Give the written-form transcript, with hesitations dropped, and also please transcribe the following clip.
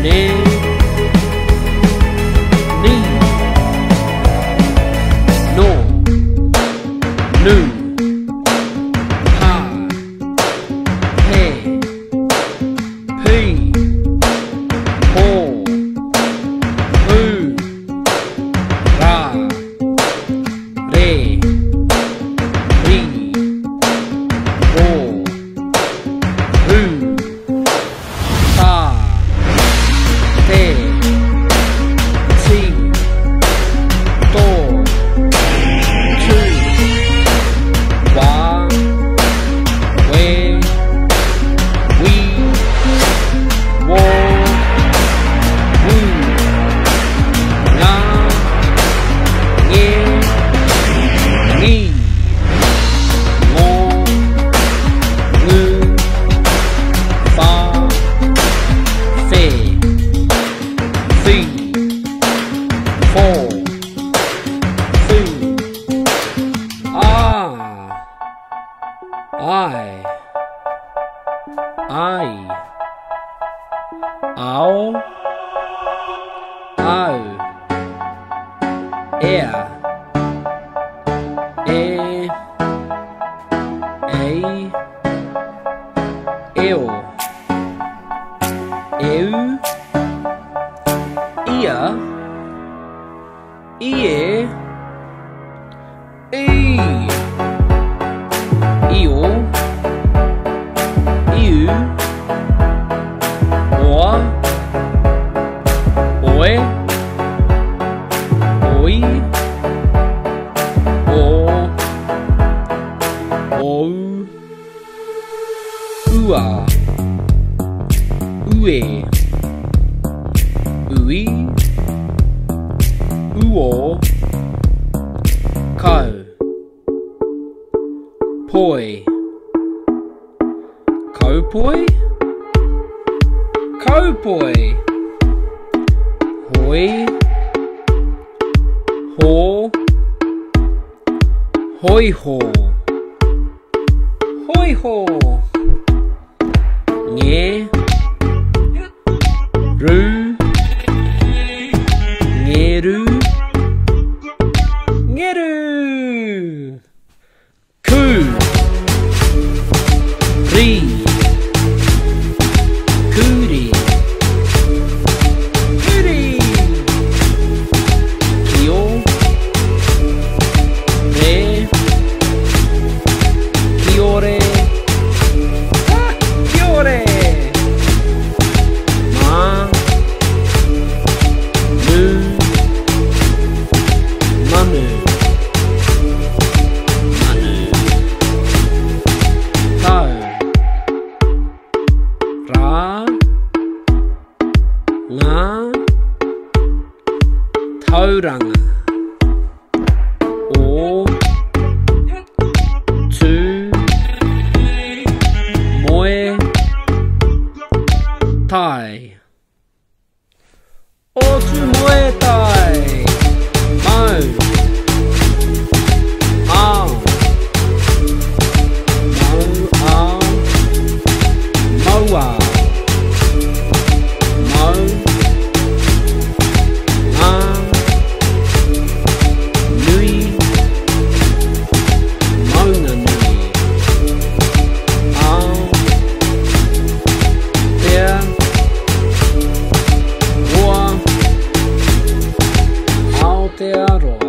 Ne, ni, no, nu, pa, pe, pi, po, pu, ra, re, ri, ro, ru, ta, te, ti, tō, tū, wā, wē, wī, wō, wū, ngā, ngē, ngī, ngō, ngū, whā, whē, whi, fō, fū, ā, ai, ai, ao, au, ea, e, ei, eo, eu, ia, ie, i, io, iu, oa, oe, oi, o, ou, ua, ue, ui, uo, kau, poi, kaupoi, kaupoi, hoi, hō, hoiho, hoiho, nge, ru, ngeru, ngeru, ku, ri, kuri, kuri, kio, re, kiore, ah, kiore, ma, mu, manu, manu, tau, rā, ngā, tauranga, o, tū, moe, tai. O tū moe tai, mau, ao, mau ao, maua, mau, ngā, nui, maunga nui, ao, tea, roa, Aotearoa.